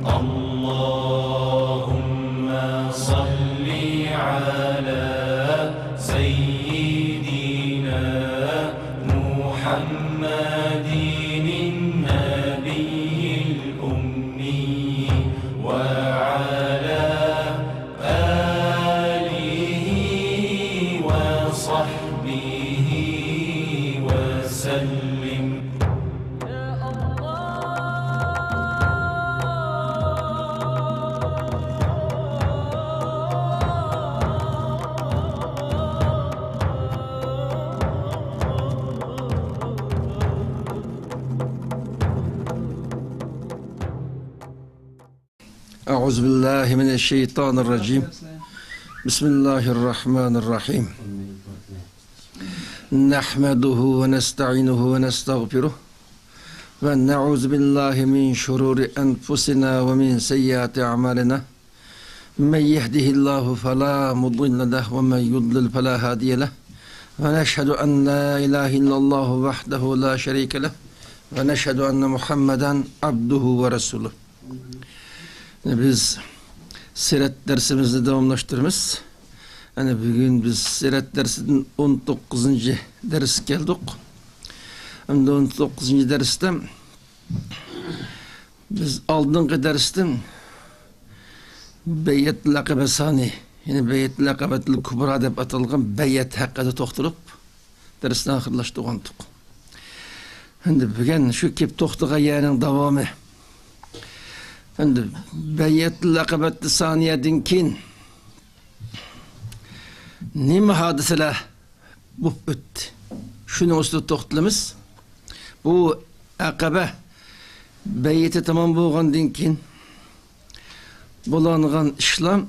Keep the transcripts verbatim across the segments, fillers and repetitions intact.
اللهم صل على سيدنا محمد النبي الأمي وعلى آله وصحبه وسلم. أعوذ بالله من الشيطان الرجيم. بسم الله الرحمن الرحيم. نحمده ونستعينه ونستغفره، ونعوذ بالله من شرور أنفسنا ومن سيئات أعمالنا. من يهده الله فلا مضل له، ومن يضلل فلا هادي له. ونشهد أن لا إله إلا الله وحده لا شريك له، ونشهد أن محمدا عبده ورسوله. بىز سىرەت دەرسىمىزنى داۋاملاشتۇرىمىز. يەنى بۈگۈن بىز سىرەت دەرسىدىن ئون توققۇزىنچى دەرسكە كەلدۇق. ئەمدى ئون توققۇزىنچى دەرستە بىز ئالدىنقى دەرستىن بەيئەتۇل ئەقەبە سانى، يەنى بەيئەتۇل ئەقەبەتۇل كۇبرا دەپ ئاتالغان بەيئەت ھەققىدە توختىلىپ، دەرسنى ئاخىرلاشتۇرغانتۇق. ئەمدى بۈگۈن شۇ كېلىپ توختىغان يەرنىڭ داۋامى. ئەمدى بەيئەتۇل ئەقەبەتۇل سانىيەدىن كېيىن نېمە ھادىسىلەر بولۇپ ئۆتتى؟ شۇنىڭ ئۈستىدە توختىلىمىز. بۇ ئەقەبە بەيئىتى تامام بولغاندىن كېيىن بولغان ئىشلار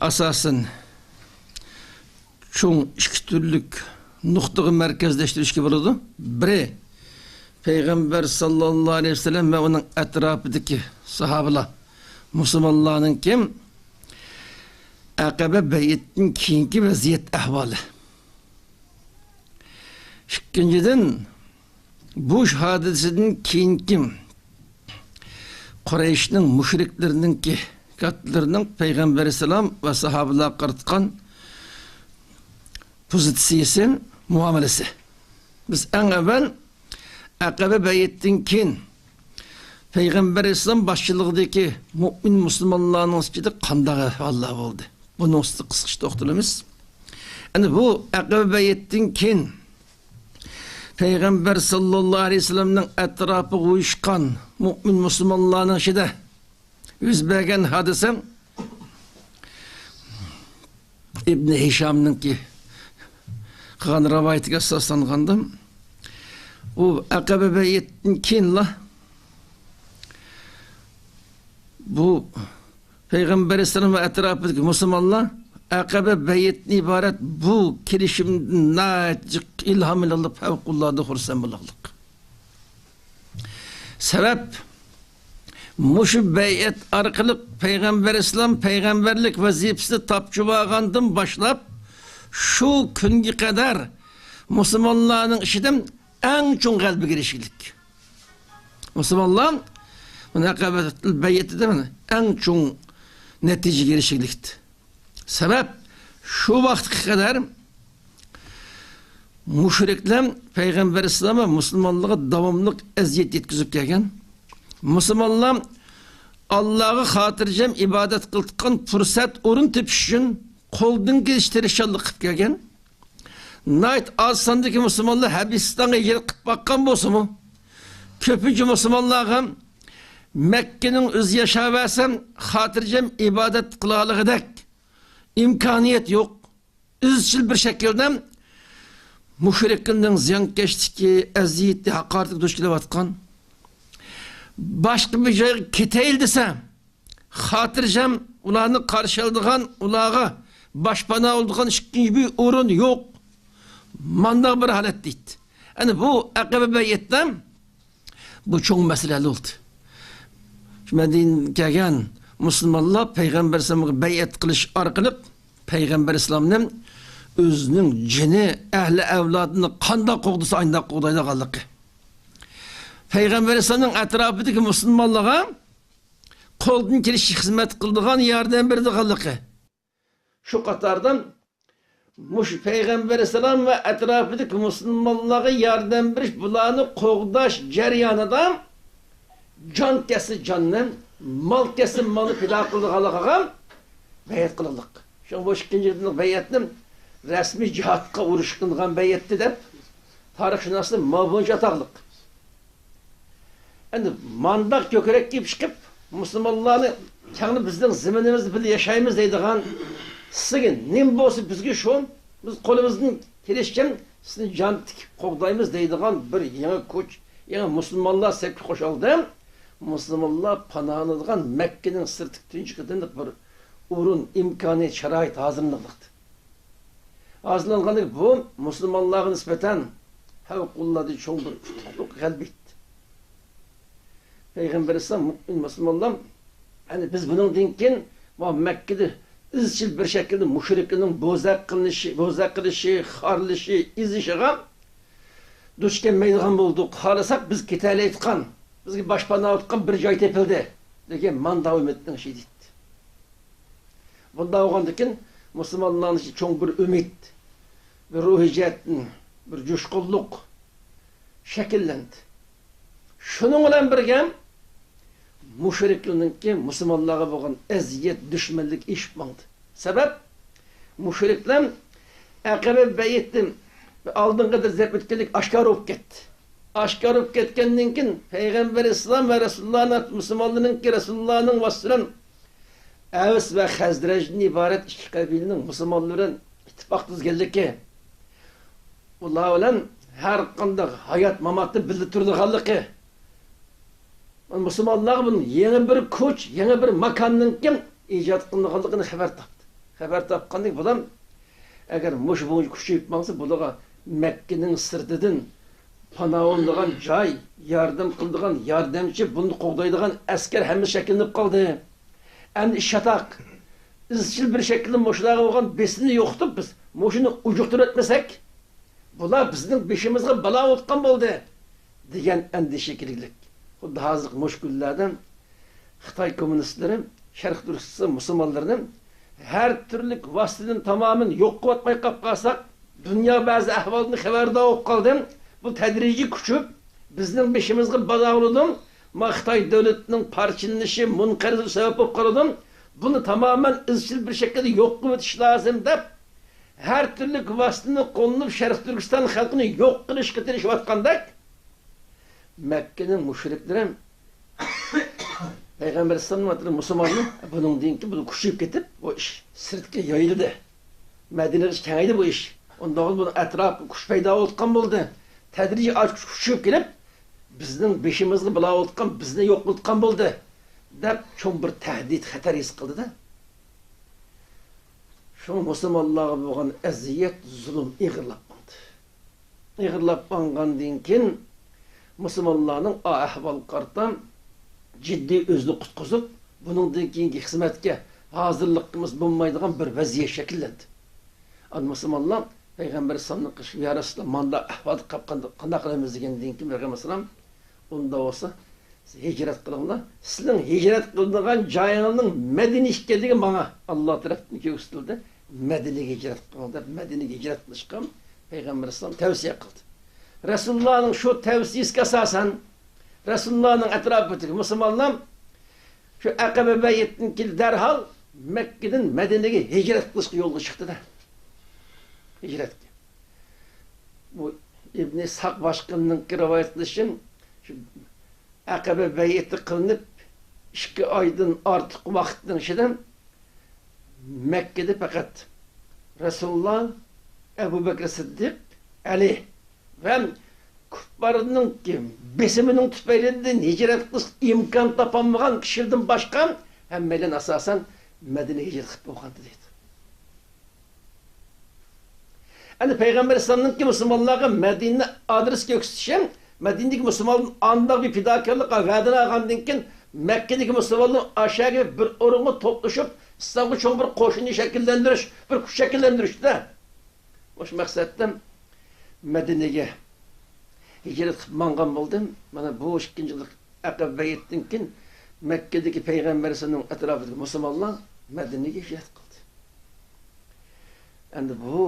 ئاساسەن چوڭ ئىككى تۈرلۈك نۇقتىغا مەركەزلەشتۈرۈشكە بولىدۇ. بىرى، پەيغەمبەر ساللاللاھۇ ئەلەيھى ۋەسەللەم ۋە ئۇنىڭ ئەتراپىدىكى ساھابىلار، مۇسۇلمانلارنىڭكى ئەقەبە بەيئىتىدىن كېيىنكى ۋەزىيەت ئەھۋالى. ئىككىنچىدىن، بۇ ھادىسىدىن كېيىنكى قۇرەيشنىڭ مۇشرىكلىرىنىڭكى كاتتىلىرىنىڭ پەيغەمبەر ئەلەيھىسسالام ۋە ساھابىلارغا قاراتقان پوزىتسىيىسى، مۇئامىلىسى. بىز ئەڭ ئەۋۋەل ئەقەبە بەيئەتتىن كېيىن پەيغەمبەر ئەلەيھىسسالام باشچىلىقىدىكى مۆمىن مۇسۇلمانلارنىڭ ئىچىدە قانداق ئەھۋاللار بولدى؟ بۇنىڭ ئۈستىدە قىسقىچە توختىلىمىز. ئەنە بۇ ئەقەبە بەيئەتتىن كېيىن پەيغەمبەر ساللاللاھۇ ئەلەيھى ۋەسەللەمنىڭ ئەتراپىغا ئۇيۇشقان مۆمىن مۇسۇلمانلارنىڭ ئىچىدە يۈز بەرگەن ھادىسە ئىبنى ھىشامنىڭكى قىلغان رىۋايىتىگە ئاساسلانغاندا، ئۇ ئەقەبە بەيئەتتىن كېيىنلا بۇ پەيغەمبەر ئەلەيھىسسالام ۋە ئەتراپىدىكى مۇسۇلمانلار ئەقەبە بەيئەتتىن ئىبارەت بۇ كېلىشىمدىن ناھايىتى ئىلھام ئېلىپ، پەۋقۇلئاددە خۇرسەن بولغانلىق. سەۋەب، مۇشۇ بەيئەت ئارقىلىق پەيغەمبەر ئەلەيھىسسالام پەيغەمبەرلىك ۋەزىپىسىنى تاپشۇرۇۋالغاندىن باشلاپ، شۇ كۈنگە قەدەر مۇسۇلمانلارنىڭ ئىچىدە ئەڭ چوڭ غەلىبىگە ئېرىشكەنلىك. مۇسۇلمانلار مۇنە ئەقەبەتۇل بەيئەتتە مانا ئەڭ چوڭ نەتىجىگە ئېرىشكەنلىكتە. سەۋەب، شۇ ۋاقىتقا قەدەر مۇشرىكلار پەيغەمبەر ئەلەيھىسسالام ۋە مۇسۇلمانلارغا داۋاملىق ئەزىيەت يەتكۈزۈپ كەلگەن. مۇسۇلمانلار ئاللاغا خاتىرجەم ئىبادەت قىلىدىغان پۇرسەت، ئورۇن تېپىش ئۈچۈن قولدىن كېلىشىچە تىرىشچانلىق قىلىپ كەلگەن. ناھايىتى ئاز ساندىكى مۇسۇلمانلار ھەبىستانغا ھىجرەت قىلىپ باققان بولسىمۇ، كۆپىنچە مۇسۇلمانلارغا مەككىنىڭ ئۆزى ياشاۋەرسە خاتىرجەم ئىبادەت قىلالىغۇدەك ئىمكانىيەت يوق. ئىزچىل بىر شەكىلدە مۇشرىكلارنىڭ زىيانكەشلىكى، ئەزىيىتى، ھاقارىتىگە دۇچ كېلىۋاتقان. باشقا بىر جايغا كېتەيلى دېسە، خاتىرجەم ئۇلارنى قارشى ئالىدىغان، ئۇلارغا باشپانا بولىدىغان ئىككىنچى بىر ئورۇن يوق. مانداق بىر ھالەت دەيدۇ. ئەنە بۇ ئەقەبە بەيئەتتە بۇ چوڭ مەسىلە ھەل بولدى. شۇ مەدىنىگە كەلگەن مۇسۇلمانلار پەيغەمبەر ئەلەيھىسسالامغا بەيئەت قىلىش ئارقىلىق پەيغەمبەر ئەلەيھىسسالامنى ئۆزىنىڭ جېنى، ئەھلى ئەۋلادىنى قانداق قوغدىسا، ئانداق قوغدايدىغانلىقى. پەيغەمبەر ئەلەيھىسسالامنىڭ ئەتراپىدىكى مۇسۇلمانلارغا قولدىن كېلىشىچە خىزمەت قىلىدىغان، ياردەم بېرىدىغانلىقى. شۇ قاتاردا مۇشۇ پەيغەمبەر ئەلەيھىسسالام ۋە ئەتراپىدىكى مۇسۇلمانلارغا ياردەم بېرىش، بۇلارنى قوغداش جەريانىدا جان كەتسە جاننى، مال كەتسە مالنى پىدا قىلىدىغانلىقىغا بەيئەت قىلىنلىق. شۇڭا بۇ ئىككىنچى قېتىملىق بەيئەتنى رەسمىي جىھادقا ئۇرۇش قىلىنغان بەيئەتتى دەپ تارىخشۇناسلار ما بويىچە ئاتاقلىق. ئەمدى مانداق كۆكرەك كېپىپ چىقىپ، مۇسۇلمانلارنى كەڭرى بىزنىڭ زېمىنىمىزدا بىللە ياشايمىز دەيدىغان، سىزگە نېمە بولسا بىزگە شۇ، بىز قولىمىزدىن كېلىشىچە سىزنى جان تىكىپ قوغدايمىز دەيدىغان بىر يېڭى كۈچ، يېڭى مۇسۇلمانلار سەپكە قوشۇلدى. مۇسۇلمانلار پاناھلىنىدىغان مەككىنىڭ سىرتىغا تۇنجى قېتىملىق بىر ئورۇن، ئىمكانىيەت، شارائىت ھازىرلىنىلدى. ھازىرلانغاندىن بۇ مۇسۇلمانلارغا نىسبەتەن پەۋقۇلئاددە چوڭ بىر ئۇتۇقلۇق، غەلىبە ئىدى. پەيغەمبەر ئەلەيھىسسالام مۇئمىن مۇسۇلمانلار، يەنى بىز بۇنىڭدىن كېيىن مۇ-، مەككىدە ئىزچىل بىر شەكىلدە مۇشرىكلارنىڭ بوزەك قىلىنىشى، بوزەك قىلىشى، خارلىشى، ئېزىشىغا دۇچ كەلمەيدىغان بولدۇق. خالىساق بىز كېتەلەيدىغان، بىزگە باشپاناھ بولىدىغان بىر جاي تېپىلدى، دېگەن ماندا ئۈمىدنىڭ ئىشى ئىدى. بۇنداق بولغاندىكىن مۇسۇلمانلارنىڭ ئىچىدە چوڭ بىر ئۈمىد، بىر روھىي جەھەتتىن بىر جۇشقۇنلۇق شەكىللەندى. شۇنىڭ بىلەن بىرگە مۇشرىكلارنىڭكى مۇسۇلمانلارغا بولغان ئەزىيەت، دۈشمەنلىكى ئېشىپ ماڭدى. سەۋەب، مۇشرىكلار ئەقەبە بەيئەتتىن ئالدىنقى قېتىم زەپ ئۆتكەنلىك ئاشكارا بولۇپ كەتتى. ئاشكارا بولۇپ كەتكەندىن كېيىن پەيغەمبەر ئەلەيھىسسالام ۋە رەسۇلۇللانىڭ، مۇسۇلمانلارنىڭكى، رەسۇلۇللانىڭ ۋاسىتىسى بىلەن ئەۋس ۋە خەزرەجدىن ئىبارەت ئىككى قەبىلىنىڭ مۇسۇلمانلار بىلەن ئىتتىپاق تۈزگەنلىكى، ئۇلار بىلەن ھەر قانداق ھايات-ماماتتا بىللە تۇرىدىغانلىقى، مۇسۇلمانلارغا بۇنىڭ يېڭى بىر كۈچ، يېڭى بىر ماكاننىڭكى ئىجاد قىلىنغانلىقىنى خەۋەر تاپتى. خەۋەر تاپقاندىن بۇلار، ئەگەر مۇشۇ بويىچە كۈچىيىپ ماڭسا، بۇلارغا مەككىنىڭ سىرتىدىن پاناھلىنىدىغان جاي، ياردەم قىلىدىغان ياردەمچى، بۇنى قوغدايدىغان ئەسكەر ھەممە شەكىللىنىپ قالدى. ئەمدى ئىش چاتاق. ئىزچىل بىر شەكىلدە مۇشۇلارغا بولغان بېسىمنى يوقىتىپ، بىز مۇشۇنى ئۇجۇقتۇرۇۋەتمىسەك، بۇلار بىزنىڭ بېشىمىزغا بالا ئوتقان بولدى، دېگەن ئەندىشە كىرگۈلۈك. خۇددى ھازىرقى مۇشۇ كۈنلەردە خىتاي كوممۇنىستلىرى شەرقىي تۈركىستان مۇسۇلمانلىرىنى ھەر تۈرلۈك ۋاسىتىدىن تامامەن يوق قىلىۋەتمەي قاپ قالساق، دۇنيا بەزى ئەھۋالدىن خەۋەردار بولۇپ قالدى. بۇ تەدرىجىي كۈچىيىپ، بىزنىڭ بېشىمىزغا بالا بولىدۇ. ما خىتاي دۆلىتىنىڭ پارچىلىنىشى، مۇنقەرزلىشى سەۋەب بولۇپ قالىدۇ. بۇنى تامامەن ئىزچىل بىر شەكىلدە يوق قىلىۋېتىش لازىم، دەپ، ھەر تۈرلۈك ۋاسىتىنى قوللىنىپ، شەرقىي تۈركىستان خەلقىنى يوق قىلىشقا تىرىشىۋاتقاندەك، مەككىنىڭ مۇشرىكلىرى پەيغەمبەر ئەلەيھىسسالامنى، مۇسۇلماننى، بۇنىڭدىن كېيىن بۇ كۈچىيىپ كېتىپ، بۇ ئىش سىرتقا يايىلدى. مەدىنىگىچە كېڭەيدى بۇ ئىش. ئۇنداق بۇ ئەتراپقا كۈچ پەيدا بولۇۋاتقان بولدى. تەدرىجىي ئاچقۇچ كۈچىيىپ كېلىپ، بىزنىڭ بېشىمىزغا بالا بولۇۋاتقان، بىزنى يوق قىلىۋاتقان بولدى، دەپ، چوڭ بىر تەھدىت، خەتەر ھېس قىلدى-دە. شۇڭا مۇسۇلمانلارغا بولغان ئەزىيەت، زۇلۇم ئېغىرلاپ ماڭدى. ئېغىرلاپ ماڭغاندىن كېيىن، مۇسۇلمانلارنىڭ ئا ئەھۋالغا قارىتا جىددىي ئۆزىنى قۇتقۇزۇپ، بۇنىڭدىن كېيىنكى خىزمەتكە ھازىرلىقىمىز بولمايدىغان بىر ۋەزىيەت شەكىللەندى. ئەمدى مۇسۇلمانلار پەيغەمبەر ئەلەيھىسسالامنى قىلىشىپ، يا رەسۇلاللا، مانداق ئەھۋالدا قاپ قالدۇق، قانداق قىلىمىز دېگەندىن كېيىن، پەيغەمبەر ئەلەيھىسسالام، ئۇنداق بولسا، سىز ھىجرەت قىلىڭلار. سىزنىڭ ھىجرەت قىلىدىغان جايىڭىزنىڭ مەدىنە ئىكەنلىكى ماڭا ئاللا تەرەپتىن كۆرسىتىلدى. مەدىنىگە ھىجرەت قىلىڭ دەپ، مەدىنىگە ھىجرەت قىلىشقا پەيغەمبەر ئەلەيھىسسالام تەۋسىيە قىلدى. رەسۇلۇللانىڭ شۇ تەۋسىيىسىگە ئاساسەن، رەسۇلۇللانىڭ ئەتراپىدىكى مۇسۇلمانلار شۇ ئەقەبە بەيئەتتىن كېيىن دەرھال مەككىدىن مەدىنىگە ھىجرەت قىلىشقا يولغا چىقتى-دە. ھىجرەتكە. بۇ ئىبن ئىسھاق باشقىنىڭكى رىۋايەت قىلىشى، شۇ ئەقەبە بەيئىتى قىلىنىپ، ئىككى ئايدىن ئارتۇق ۋاقىتنىڭ ئىچىدە مەككىدە پەقەت رەسۇلۇللا، ئەبۇ بەكرى سىددىق، ئەلى ۋە كۇپپارنىڭكى بېسىمىنىڭ تۈپەيلىدىن ھىجرەت قىلىش ئىمكان تاپالمىغان كىشىلەردىن باشقا ھەممەيلەن ئاساسەن مەدىنىگە ھىجرەت قىلىپ بولغانىدى دەيدۇ. ئەمدى پەيغەمبەر ئەلەيھىسسالامنىڭكى مۇسۇلمانلارغا مەدىنە ئادرېس كۆرسىتىشى، مەدىنىدىكى مۇسۇلمانلار ئانداق بىر پىداكارلىققا ۋەدىنى ئالغاندىن كېيىن، مەككىدىكى مۇسۇلمانلار ئاشۇ يەرگە بىر ئورۇنغا توپلىشىپ، ئىسلامغا چوڭ بىر قوشۇننى شەكىللەندۈرۈش، بىر كۈچ شەكىللەندۈرۈشتە. مۇشۇ مەقسەتتە مەدىنىگە ھىجرەت قىلىپ ماڭغان بولدى. مانا بۇ ئىككىنچى ئەقەبە بەيئەتتىن كېيىن مەككىدىكى پەيغەمبەر ئەلەيھىسسالامنىڭ ئەتراپىدىكى مۇسۇلمانلار مەدىنىگە ھىجرەت قىلدى. ئەمدى بۇ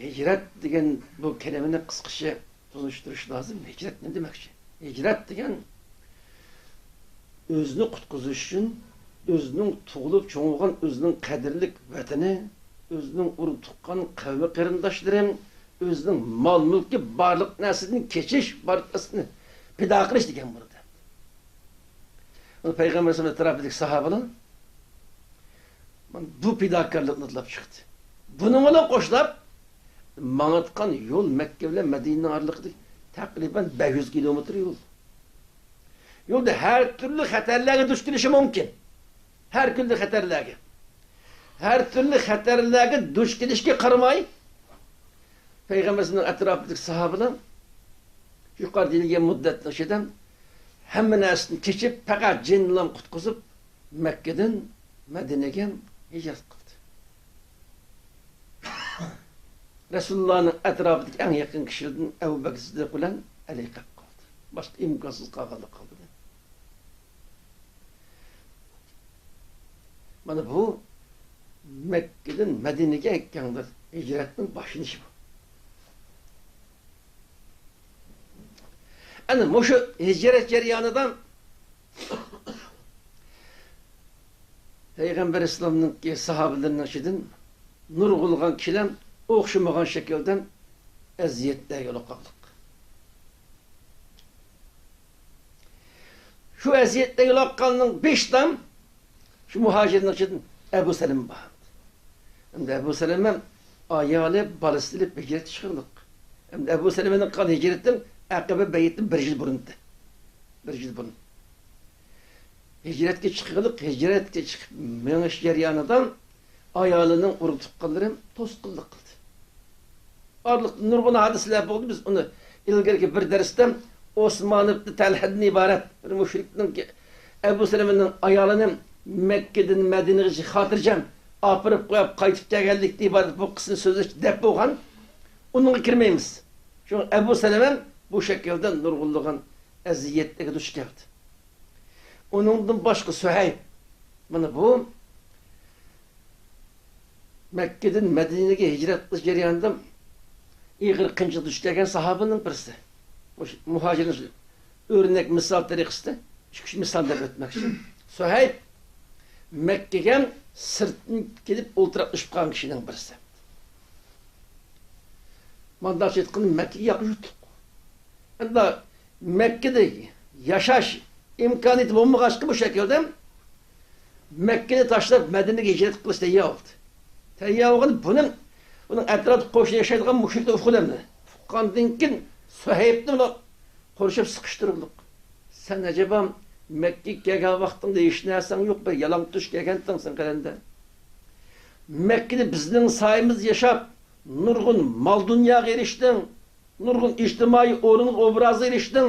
ھىجرەت دېگەن بۇ كەلىمىنى قىسقىچە تونۇشتۇرۇش لازىم. ھىجرەت نېمە دېمەكچى؟ ھىجرەت دېگەن ئۆزىنى قۇتقۇزۇش ئۈچۈن ئۆزىنىڭ تۇغۇلۇپ چوڭ بولغان ئۆزىنىڭ قەدىرلىك ۋەتىنى، ئۆزىنىڭ ئۇرۇق تۇغقان قەۋمى قېرىنداشلىرى، ئۆزىنىڭ مال مۈلكى، بارلىق نەرسىدىن كېچىش، بارلىق نەرسىنى پىدا قىلىش دېگەن بولىدۇ. پەيغەمبەر ئەلەيھىسسالام ئەتراپىدىكى ساھابىلار مانا بۇ پىداكارلىقنى ئاتلاپ چىقتى. بۇنىڭ بىلەن قوشلاپ ماڭىدىغان يول مەككە بىلەن مەدىنىنىڭ ئارىلىقىدا تەقرىبەن بەش يۈز كىلومېتىر يول. يولدا ھەر تۈرلۈك خەتەرلەرگە دۇچ كېلىشى مۇمكىن. ھەر تۈرلۈك خەتەرلەرگە. ھەر تۈرلۈك خەتەرلەرگە دۇچ كېلىشكە قارىماي، پەيغەمبىرىمىزنىڭ ئەتراپىدىكى ساھابىلار يۇقىرىدا دېيىلگەن مۇددەتنىڭ ئىچىدە ھەممە نەرسىدىن كېچىپ، پەقەت جېنىنى قۇتقۇزۇپ، مەككىدىن مەدىنىگە ھىجرەت قىلدى. رەسۇلۇللانىڭ ئەتراپىدىكى ئەڭ يېقىن كىشىلىرىدىن ئەبۇ بەكىر سىددىق بىلەن ئەلى قېلىپ قالدى. باشقا ئىمكانسىز قالغانلىق قالدى. مانا بۇ مەككىدىن مەدىنىگە كەڭدىر ھىجرەتنىڭ باشلىنىشى بۇ. ئەنە مۇشۇ ھىجرەت جەريانىدا پەيغەمبەر ئەلەيھىسسالامنىڭكى ساھابىلىرىنىڭ ئىچىدىن نۇرغۇنلىغان كىشىلەر ئوخشىمىغان شەكىلدە ئەزىيەتلەرگە يولۇققانلىق. شۇ ئەزىيەتلەرگە يولۇققاننىڭ بېشىدا شۇ مۇھاجىرنىڭ ئىچىدىن ئەبۇ سەلەمە بار. ئەمدى ئەبۇ سەلەمە ئايالى، بالىسى ئېلىپ ھىجرەتكە چىققانلىق. ئەمدى ئەبۇ سەلەمەنىڭ قىلغان ھىجرىتى ئەقەبە بەيئەتتىن بىر يىل بۇرۇن ئىدى. بىر يىل بۇرۇن. ھىجرەتكە چىققانلىق، ھىجرەتكە چىقىپ مېڭىش جەريانىدا ئايالىنىڭ ئۇرۇق تۇغقانلىرى توسقۇنلۇق قىلدى. ئارىلىقتا نۇرغۇن ھادىسىلەر بولدى. بىز ئۇنى ئىلگىرىكى بىر دەرستە ئوسمان ئىبن تەلھەدىن ئىبارەت بىر مۇشرىكنىڭ ئەبۇ سەلەمىنىڭ ئايالىنى مەككىدىن مەدىنىگىچە خاتىرجەم ئاپىرىپ قويۇپ قايتىپ كەلگەنلىكتىن ئىبارەت بۇ قىسسىنى سۆزلەش دەپ بولغان. ئۇنىڭغا كىرمەيمىز. شۇڭا ئەبۇ سەلەمە بۇ شەكىلدە نۇرغۇنلىغان ئەزىيەتلەرگە دۇچ كەلدى. ئۇنىڭدىن باشقا سۇھەيب، مانا بۇ مەككىدىن مەدىنىگە ھىجرەت قىلىش جەريانىدا ئېغىر قىيىنچىلىق دۇچ كەلگەن ساھابىنىڭ بىرسى. مۇشۇ مۇھاجىرنىڭ ئۆرنەك مىسال تەرىقىسىدە ئىككى، ئۈچ مىسال دەپ ئۆتمەكچى. سۇھەيب مەككىگە سىرتتىن كېلىپ ئولتۇراقلىشىپ قالغان كىشىنىڭ بىرسى. مانداقچە ئېيتقاندا، مەككىگە ياقى يۇتۇق. ئەمدى مەككىدە ياشاش ئىمكانىيىتى بولمىغاچقا، بۇ شەكىلدە مەككىنى تاشلاپ مەدىنىگە ھىجرەت قىلىش تەييار بولدى. تەييار بولغان بۇنى، ئۇنىڭ ئەتراپىدا قوشنا ياشايدىغان مۇشرىكلار ئۇققۇلىرىنى ئۇققاندىن كېيىن سۇھەيبنى قورشاپ سىقىشتۇرۇپ، سەن ئەجەبا مەككىگە كەلگەن ۋاقتىڭدا ھېچ نەرسەڭ يوق، بىر يالاڭتۆش كەلگەنتىڭ سەن قەلەندە. مەككىدە بىزنىڭ سايىمىزدا ياشاپ، نۇرغۇن مال-دۇنياغا ئېرىشتىڭ، نۇرغۇن ئىجتىمائىي ئورۇنغا، ئوبرازغا ئېرىشتىڭ.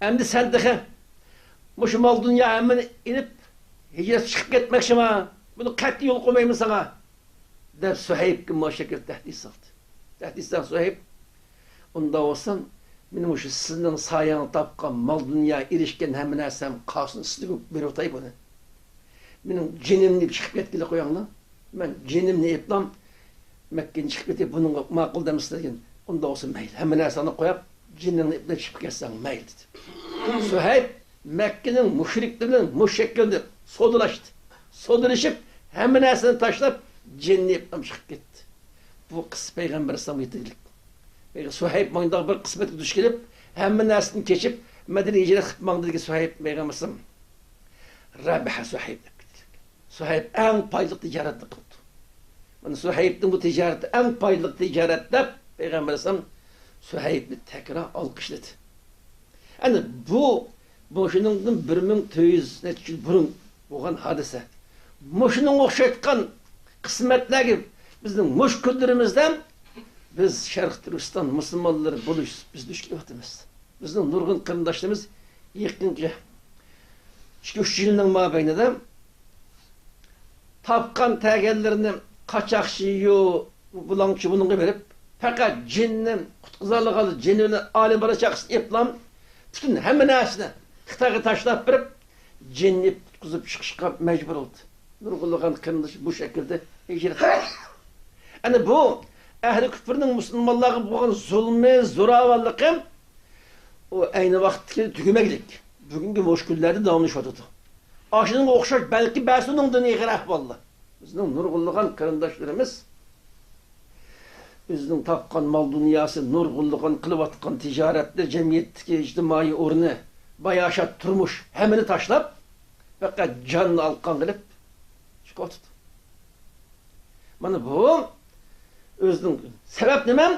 ئەمدى سەن تېخى مۇشۇ مال-دۇنيا ھەممىنى ئېلىپ، ھىجرەت چىقىپ كەتمەكچىما؟ بۇنى قەتئىي يول قويمايمەن ساڭا، دەپ سۇھەيبكە مۇشۇ شەكىلدە تەھدىت سالدى. تەھدىت سالدى سۇھەيب. ئۇنداق بولسا، مېنىڭ مۇشۇ سىزنىڭ سايەڭدە تاپقان مال-دۇنيا، ئېرىشكەن ھەممە نەرسەم قالسۇن، سىزگە بېرىۋېتەي بۇنى. مېنىڭ جېنىمنى ئېلىپ چىقىپ كەتكىلى قويۇڭلار. مەن جېنىمنى ئېلىپلا مەككىدىن چىقىپ كېتەي، بۇنىڭغا ماقۇل دەمسىلەر دېگەن. ئۇنداق بولسا مەيلى، ھەممە نەرسەڭنى قويۇپ، جېنىڭنى ئېلىپلا چىقىپ كەتسەڭ مەيلى، دېدى. سۇھەيب مەككىنىڭ مۇشرىكلىرى بىلەن مۇشۇ شەكىلدە سودىلاشتى. سودىلىشىپ، ھەممە نەرسىنى تاشلاپ، جېنىنى ئېلىپلا چىقىپ كەتتى. بۇ قىسسە پەيغەمبەر ئەلەيھىسسالامغا يېتەرلىك. سۇھەيب مانداق بىر قىسمەتكە دۇچ كېلىپ، ھەممە نەرسىدىن كېچىپ، مەدىنىگە ھىجرەت قىلىپ ماڭدى دېگەن سۇھەيب پەيغەمبەر ئەلەيھىسسالام. رەبىھە سۇھەيب دەپ كېتىلگەن. سۇھەيب ئەڭ پايدىلىق تىجارەتنى قىپتۇ. مانا سۇھەيبنىڭ بۇ تىجارىتى ئەڭ پايدىلىق تىجارەت دەپ پەيغەمبەر ئەلەيھىسسالام سۇھەيبنى تەكرار ئالقىشلىدى. ئەنە بۇ، بۇ شۇنىڭدىن بىر مىڭ تۆت يۈز نەچچە يىل بۇرۇن بولغان ھادىسە. مۇشۇنىڭغا ئوخشايدىغان قىسمەتلەرگە بىزنىڭ مۇشۇ كۈنلىرىمىزدە بىز شەرقىي تۈركىستان مۇسۇلمانلىرى بولۇش، بىز دۇچ كېلىۋاتىمىز. بىزنىڭ نۇرغۇن قېرىنداشلىرىمىز يېقىنقى ئىككى، ئۈچ يىلنىڭ مابەينىدە تاپقان تەگەنلىرىنى قاچاقچى يۇ، بۇلاڭچى بۇنىڭغا بېرىپ، پەقەت جېنىنى قۇتقۇزالىغان جېنى بىلەن ئالىم بالا چاقىسىنى ئېپلام، پۈتۈن ھەممە نەرسىنى خىتايغا تاشلاپ بېرىپ، جېنىنى قۇتقۇزۇپ چىقىشقا مەجبۇر بولدى. نۇرغۇنلىغان قېرىنداش بۇ شەكىلدە ھىجرەت قىلدى. ئەنە بۇ ئەھلى كۈپرنىڭ مۇسۇلمانلارغا بولغان زۇلمى، زوراۋانلىقى ئۇ ئەينى ۋاقىتتىكى تۈگىمەكلىك. بۈگۈنكى مۇشۇ كۈنلەردە داۋاملىشىۋاتىدۇ. ئاشۇنىڭغا ئوخشاش بەلكى بەزى ئۇنىڭدىن ئېغىر ئەھۋالدا. بىزنىڭ نۇرغۇنلىغان قېرىنداشلىرىمىز ئۆزىنىڭ تاپقان مال-دۇنياسى، نۇرغۇنلىغان قىلىۋاتقان تىجارەتلىرى، جەمئىيەتتىكى ئىجتىمائىي ئورنى، باياشات تۇرمۇش، ھەممىنى تاشلاپ، پەقەت جاننى ئالقان قىلىپ چىقىۋاتىدۇ. مانا بۇ ئۆزىنىڭ سەۋەب نېمە؟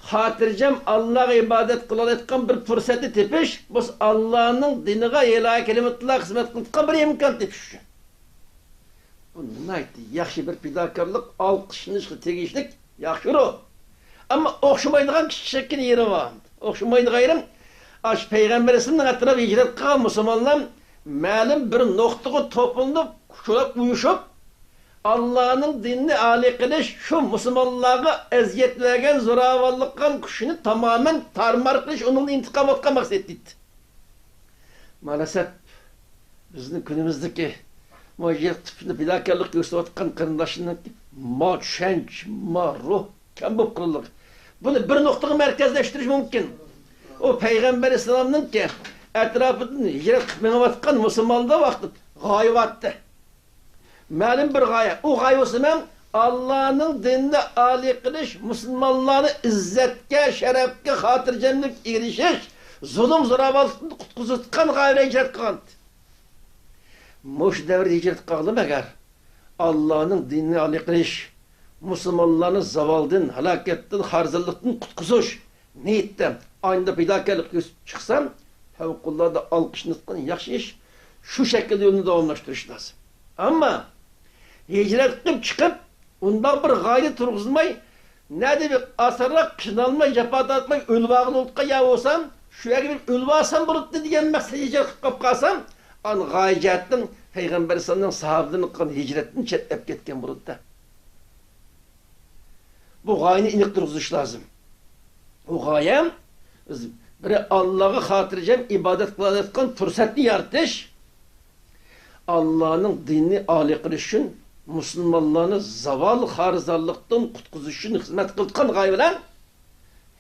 خاتىرجەم ئاللاغا ئىبادەت قىلالايدىغان بىر پۇرسەتنى تېپىش، بولمىسا ئاللانىڭ دىنىغا، ئىلاھى كەلىمىتۇللاغا خىزمەت قىلىدىغان بىر ئىمكان تېپىش ئۈچۈن. بۇ ناھايىتى ياخشى بىر پىداكارلىق، ئالقىشلىنىشقا تېگىشلىك ياخشى روھ. ئەمما ئوخشىمايدىغان كىچىككىنە يېرى بار. ئوخشىمايدىغان يېرىم، ئاشۇ پەيغەمبەر ئەلەيھىسسالامنىڭ ئەتراپىدا ھىجرەت قىلغان مۇسۇلمانلار مەلۇم بىر نۇقتىغا توپلىنىپ، شۇنداق ئۇيۇشۇپ، ئاللانىڭ دىنىنى ئالىي قىلىش، شۇ مۇسۇلمانلارغا ئەزىيەت بەرگەن، زوراۋانلىق قىلغان كۈچنى تامامەن تارمار قىلىش ئۇنىڭدىن ئىنتىقام ئالىدىغان مەقسەت ئىدى. مائەلەسەپ، بىزنىڭ كۈنىمىزدىكى مۇ يىرتىپ پىداكارلىق كۆرسىتىۋاتقان قېرىنداشلىرىنىڭ ما چۈشەنچە، ما روھ كەم بولۇپ قالدۇق. بۇنى بىر نۇقتىغا مەركەزلەشتۈرۈش مۇمكىن. ئۇ پەيغەمبەر ئەلەيھىسسالامنىڭكى ئەتراپىدىن ھىجرەت قىلىپ مېڭىۋاتقان مۇسۇلمانلار ۋاقتىدا غايە بارتتى. مەلۇم بىر غايە. ئۇ غايە بولسا مەن ئاللانىڭ دىنىنى ئالىي قىلىش، مۇسۇلمانلارنى ئىززەتكە، شەرەپكە، خاتىرجەملىككە ئېرىشىش، زۇلۇم، زوراۋانلىقتىن قۇتقۇزۇۋاتقان غايە بىلەن ھىجرەت قىلغانىدى. مۇشۇ دەۋردە ھىجرەت قىلغانلىمۇ ئەگەر ئاللانىڭ دىنىنى ئالىي قىلىش، مۇسۇلمانلارنى زاۋالدىن، ھالاكەتتىن، خارىزانلىقتىن قۇتقۇزۇش نىيىتىدە ئاينىدا پىداكارلىق كۆرسىتىپ چىقسا، پەۋقۇلئاددە ئالقىشلىنىدىغان ياخشى ئىش. شۇ شەكىلدە يولنى داۋاملاشتۇرۇش لازىم. ئەمما ھىجرەت قىلىپ چىقىپ، ئۇنداق بىر غايىنى تۇرغۇزماي، نەدە بىر ئاسانراق قىينالماي، جاپا تارتماي ئۆلۈۋالغىلى بولىدىغان يەر بولسام، شۇ يەرگە بېرىپ ئۆلۈۋالسام بولاتتى دېگەن مەقسەتتە ھىجرەت قىلىپ قاپ قالسام، ئانا غايە جەھەتتىن پەيغەمبەر ئەلەيھىسسالامنىڭ ساھابىلىرىنىڭ قىلغان ھىجرەتتىن چەتنەپ كەتكەن بولىدۇ. بۇ غايىنى ئېنىق تۇرغۇزۇش لازىم. بۇ غايە بىز بىر ئاللاغا خاتىرجەم ئىبادەت قىلالايدىغان پۇرسەتنى يارىتىش، ئاللانىڭ دىنىنى ئالىي قىلىش ئۈچۈن، مۇسۇلمانلارنى زاۋال خارىزانلىقتىن قۇتقۇزۇش ئۈچۈن خىزمەت قىلىدىغان غايە بىلەن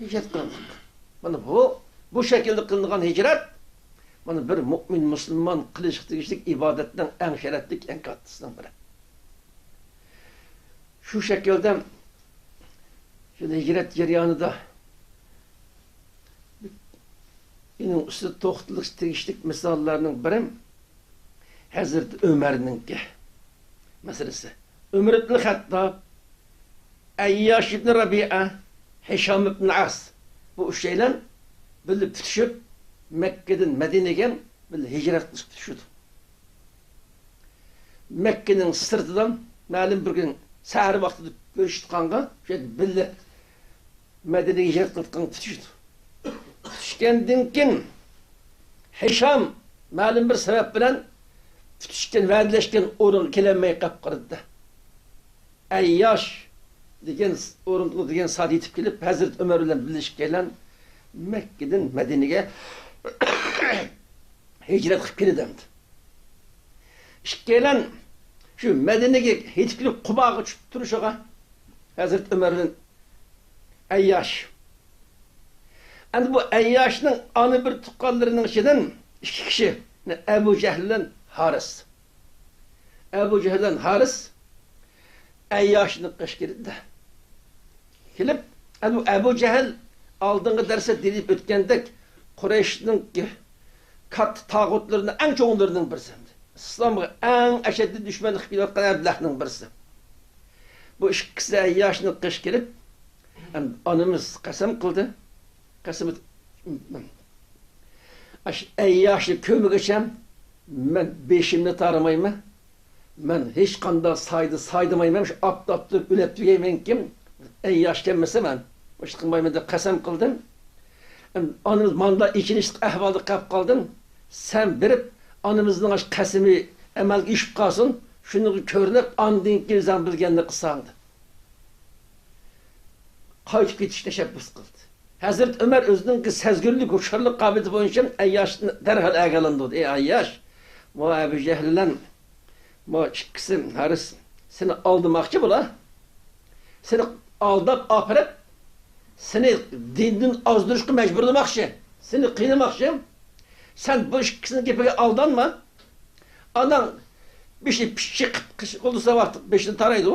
ھىجرەت قىلىندى. مانا بۇ، بۇ شەكىلدە قىلىنغان ھىجرەت، مانا بىر مۇئمىن مۇسۇلمان قىلىشقا تېگىشلىك ئىبادەتنىڭ ئەڭ شەرەپلىك، ئەڭ كاتتىسىنىڭ بىرى. شۇ شەكىلدە شۇ ھىجرەت جەريانىدا ئۇنىڭ ئۈستىدە توختىلىشقا تېگىشلىك مىساللارنىڭ بىرى ھەزرىتى ئۆمەرنىڭكى مەسىلىسى. ئۆمەر ئىبن خەتتاب، ئەيياش ئىبن رەبىئە، ھىشام ئىبن ئاس، بۇ ئۈچەيلەن بىللە پۈتۈشۈپ، مەككىدىن مەدىنىگە بىللە ھىجرەت قىلىشقا پۈتۈشىدۇ. مەككىنىڭ سىرتىدا مەلۇم بىر كۈن سەھەر ۋاقتىدا كۆرۈشۈۋاتقانغا، شۇ يەردە بىللە مەدىنىگە ھىجرەت قىلىۋاتقانغا پۈتۈشىدۇ. پۈتۈشكەندىن كېيىن، ھىشام مەلۇم بىر سەۋەب بىلەن پۈتۈشكەن، ۋەدىلەشكەن ئورۇنغا كېلەلمەي قاپقالىدۇ. ئەيياش دېگەن ئورۇنغا دېگەن سائەتتە يېتىپ كېلىپ، ھەزرىتى ئۆمەر بىلەن بىللە ئىككىيلەن مەككىدىن مەدىنىگە ھىجرەت قىلىپ كېلىدۇ ئەمدى. ئىككىيلەن شۇ مەدىنىگە يېتىپ كېلىپ، قۇباغا چۈشۈپ تۇرۇشىغا ھەزرىتى ئۆمەر بىلەن ئەيياش. ئەمدى بۇ ئەيياشنىڭ ئانا بىر تۇغقانلىرىنىڭ ئىچىدىن ئىككى كىشى، ئەبۇ جەھىل بىلەن ھارىس. ئەبۇ جەھىل بىلەن ھارىس ئەيياشنىڭ قېشىغا كېلىدۇ. كېلىپ، ئەبۇ، ئەبۇ جەھىل ئالدىنقى دەرستە دېيىپ ئۆتكەندەك، قۇرەيشنىڭ كاتتا تاغۇتلىرىنىڭ ئەڭ چوڭلىرىنىڭ بىرسى. ئىسلامغا ئەڭ ئەشەددىي دۈشمەنلىك قىلىپ كېلىۋاتقان ئەبلەھنىڭ بىرسى. بۇ ئىككىسى ئەيياشنىڭ قېشىغا كېلىپ، ئەمدى ئانىمىز قەسەم قىلدى. قەسەم ئېيتىپ، ئاشۇ ئەيياشنى كۆرمىگۈچە مەن بېشىمنى تارىمايمەن. مەن ھېچقانداق سايدا سايدىمايمەن، شۇ ئاپتاپتا تۇرۇپ ئۆلۈپ تۈگەيمەنكىن، ئەيياش كەلمىسە مەن ئىش قىلمايمەن دەپ قەسەم قىلدىم. ئانىمىز ماندا ئېچىنىشلىق ئەھۋالدا قېلىپ قالدىم. سەن بېرىپ، ئانىمىزنىڭ ئاشۇ قەسىمى ئەمەلگە ئېشىپ قالسۇن، شۇنىڭغا كۆرۈنۈپ، ئاندىن كېيىن ئۆزۈڭ بىلگەننى قىلساڭ، دەپ قايتىپ كېتىش تەشەببۇس قىلدى. ھەزرىتى ئۆمەر ئۆزىنىڭكى سەزگۈرلۈك، ھوشيارلىق قابىلىيىتى بويىچە ئەيياشنى دەرھال ئەگەلەندۇردى. ئەي ئەيياش، ماۋۇ ئەبۇ جەھىل بىلەن ماۋۇ ئىككىسى ھارىس سېنى ئالدىماقچى بۇلار. سېنى ئالداپ ئاپىرىپ، سېنى دىندىن ئازدۇرۇشقا مەجبۇرلىماقچى، سېنى قىينىماقچى. سەن بۇ ئىككىسىنىڭ گېپىگە ئالدانما. ئاناڭ بېشى پىششىق قىش بولسا ۋاقتى بېشىنى تارايدۇ.